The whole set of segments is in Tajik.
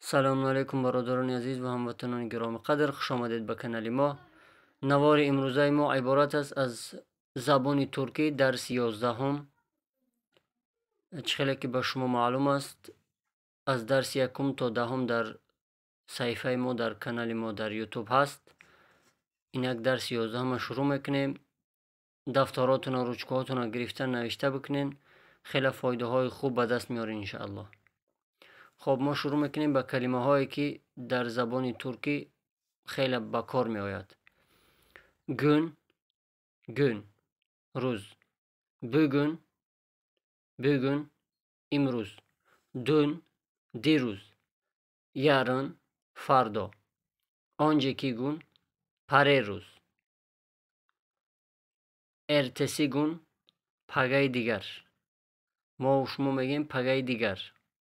Салому алайкум, бародарони азиз ва ҳамватанони гиромиқадр, хуш омадед ба канали мо. Навори имрӯзаи мо иборат аст аз забони туркӣ, дарси 11-ум. Чӣ хеле ки ба шумо маълум аст, аз дарси якум то 10-ум дар саҳифаи мо, дар канали мо дар Ютуб ҳаст. Инак дарси 11-ма шурӯъ мекунем. Дафторотона, ручкаҳотона гирифта навишта бикунен, хеле фоидаҳои хуб ба даст меорен, иншааллоҳ. Хоб, мо шурӯъ мекунем ба калимаҳое, ки дар забони туркӣ хеле ба кор меояд. Gün, gün, рӯз. Bugün, bugün, имрӯз. Dün, дирӯз. Yarın, фардо. Önceki gün, парерӯз. Ertesi gün, пагаи дигар. Мо шумо мегӯем пагаи дигар.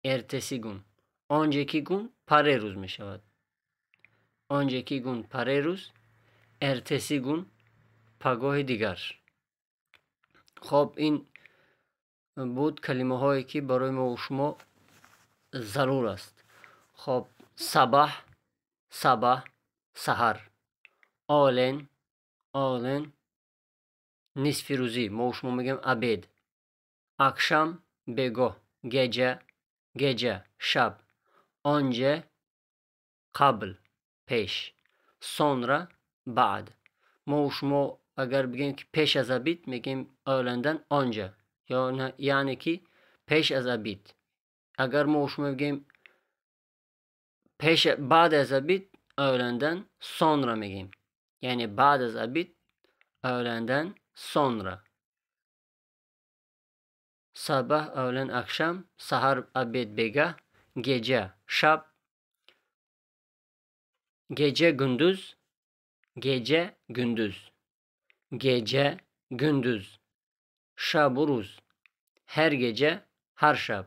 Ertesi gün. Önceki gün парерӯз мешавад. Önceki gün парерӯз, ertesi gün пагоҳи дигар. Хоб, ин буд калимаҳое, ки барои мо шумо зарур аст. Хоб, sabah, sabah, саҳар. Öğlen, öğlen, нисфи рӯзӣ, мо шумо мегӯем обед. Akşam, бегоҳ. Gece, gece, шаб. Önce, қабл, пеш. Sonra, баъд. Мо шумо агар бигӯем, ки пеш аз обед, мегӯем öğlenden önce, яъне ки пеш аз обед. Агар мо шумо бигӯем пеш, баъд аз обед, öğlenden sonra мегӯем, яъне баъд аз обед, öğlenden sonra. Sabah, öğlen, akşam, саҳар, обед, бегаҳ, gece, шаб, gece gündüz, gece gündüz, gece gündüz, шабу рӯз, her gece, ҳар шаб,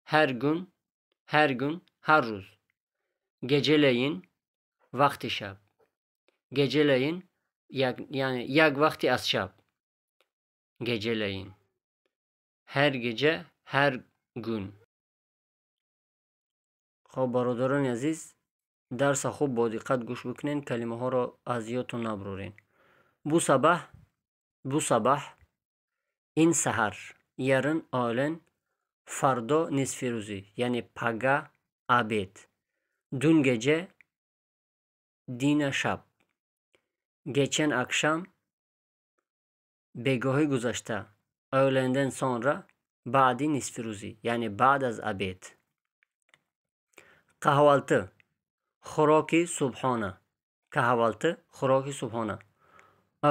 her gün, ҳар gün, ҳар рӯз, geceleyin, вақти шаб, geceleyin, яъне як вақти аз шаб, geceleyin, her gece, her gün. Хоб, бародарони азиз, дарса хуб бо диққат гӯш бикунед, калимаҳоро аз ёдтон набуроред. Bu sabah, bu sabah, ин саҳар. Yarın öğlen, фардо нисфи рӯзӣ, яъне пага обед. Dün gece, дина шаб. Geçen akşam, бегоҳи гузашта. Öğlenden sonra, баъди нисфи рӯзӣ, яъне баъд аз обед. Kahvaltı, хӯроки субҳона. Kahvaltı, хӯроки субҳона.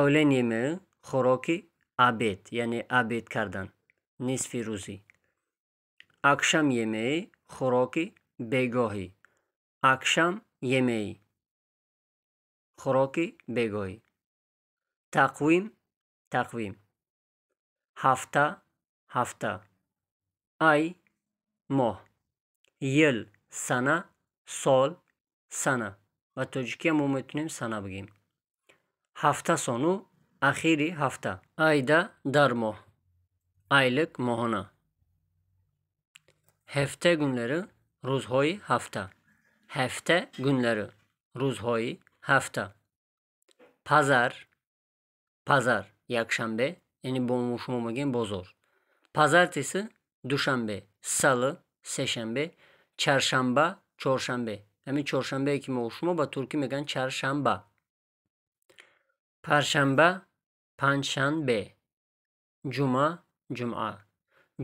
Öğlen yemeği, хӯроки обед, яъне обед кардан, нисфи рӯзӣ. Akşam yemeği, хӯроки бегоҳӣ. Akşam yemeği, хӯроки бегоҳӣ. Takvim, takvim, ҳафта, ҳафта. Ay, моҳ. Yıl, сана, сол, сана. Ба тоҷикия мо метавонем сана бигӯем. Hafta sonu, ахири ҳафта. Ayda, дар моҳ. Aylık, моҳона. Hafta günleri, рӯзҳои ҳафта. Hafta günleri, рӯзҳои ҳафта. Pazar, pazar, якшанбе, яъне бо шумо мегӯем бозор. Pazartesi, душанбе. Salı, сешанбе. Çarşamba, чоршанбе. Ҳамин чоршанбее, ки мо шумо ба туркӣ мегӯянд çarşamba. Perşembe, панҷшанбе. Cuma, ҷумъа.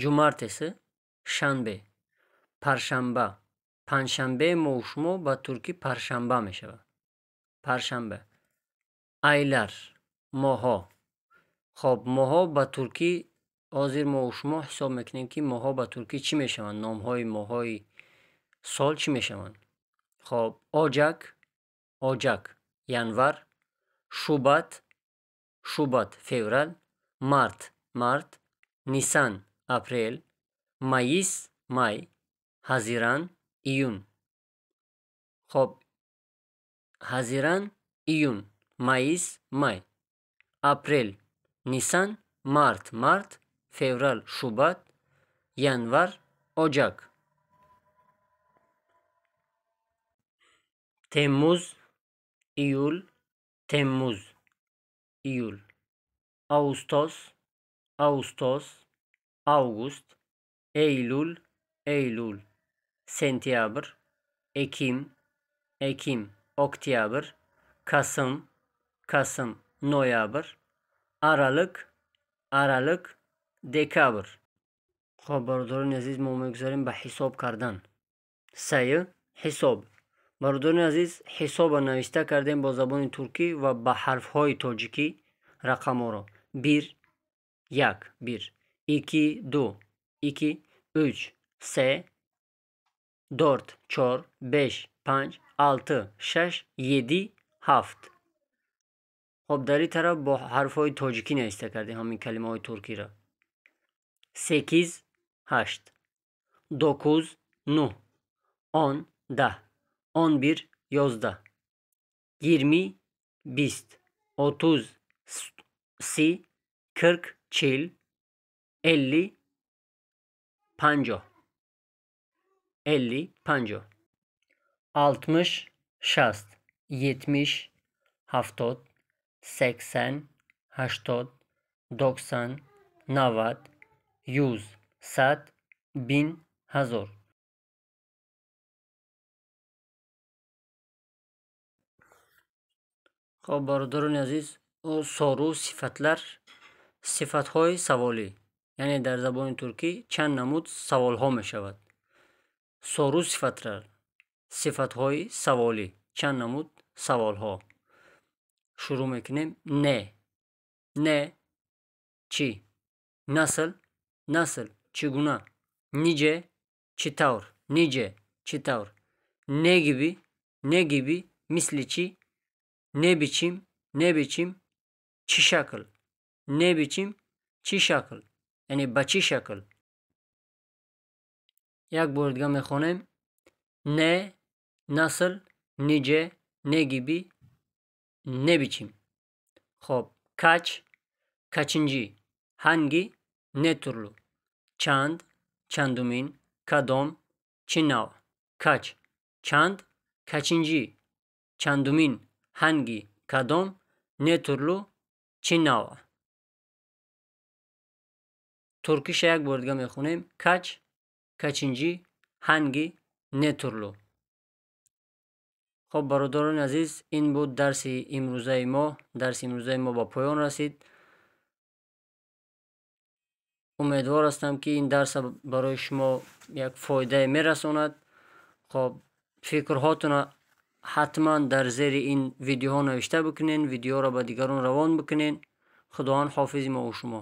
Cumartesi, шанбе. Паршанба, панҷшанбе, мо шумо ба туркӣ perşembe мешавад, perşembe. Aylar, моҳҳо. Хоб, моҳҳо ба туркӣ, ҳозир мо шумо ҳисоб мекунем, ки моҳҳо ба туркӣ чӣ мешаванд, номҳои моҳҳои сол чӣ мешаванд. Хоб, Ocak, ocak, январ. Şubat, şubat, феврал. Mart, март. Nisan, апрел. Mayıs, май. Haziran, июн. Хоб, haziran, июн, mayıs, май, апрел, nisan, март, март, феврал, şubat, январ, ocak. Temmuz, iyul, Temmuz, iyul. Ağustos, Ağustos, Avgust, Eylul, Eylul. Sentyabr, Ekim, Ekim, Oktyabr, Kasım, Kasım, Noyabr, Aralık, Aralık, Dekabr. Хоб, бародарони азиз, мо мегузарем ба ҳисоб кардан. Sayı, ҳисоб. Бародарони азиз, ҳисобро навишта кардем бо забони туркӣ ва ба ҳарфҳои тоҷикӣ рақамҳоро. Bir, як, bir, икки, ду, икки, уч, се, dört, чор, беш, панҷ, алты, шаш, yedi, ҳафт. Хоб, дар ин тараф бо ҳарфҳои тоҷикӣ навишта кардем ҳамин калимаҳои туркиро. Sekiz, ҳашт, dokuz, нӯҳ, он, 10, 11, 11, yirmi, 20, 30, 30, 40, 40, 50, 50, 50, 50, 60, 60, 70, 70, 80, 80, 90, 90, 100, 100, 1000, 1000. Хоб, бародарони азиз, soru sıfatlar, сифатҳои саволӣ, яъне дар забони туркӣ чанд намуд саволҳо мешавад. Soru sıfatlar, сифатҳои саволӣ, чанд намуд саволҳо. Шурӯъ мекунем. Ne, ne, чӣ, nasıl, nasıl, чӣ гуна, nice, чӣ тавр, nice, чӣ тавр, ne gibi, ne gibi, мисли чӣ, ne biçim, ne biçim, чӣ шакл, ne biçim, чӣ шакл, яъне ба чӣ шакл. Як бори дига мехонем. Ne, nasıl, nice, ne gibi, ne biçim. Хоб, kaç, kaçıncı, hangi, ne türlü, чанд, чандумин, кадом, чӣ навъ, kaç, чанд, kaçıncı, чандумин, hangi, кадом, ne türlü, чӣ навъ. Туркиша як бори дига мехонем. Kaç, kaçıncı, hangi, ne türlü. Хоб, бародарони азиз, ин буд дарси имрӯзаи мо. Дарси имрӯзаи мо ба поён расид. Умедвор ҳастам, ки ин дарс барои шумо як фоидае мерасонад. Хоб, фикрҳотонро ҳатман дар зери ин видеоҳо навишта бикунед, видеоро ба дигарон равон бикунед. Худованд ҳофизи мову шумо.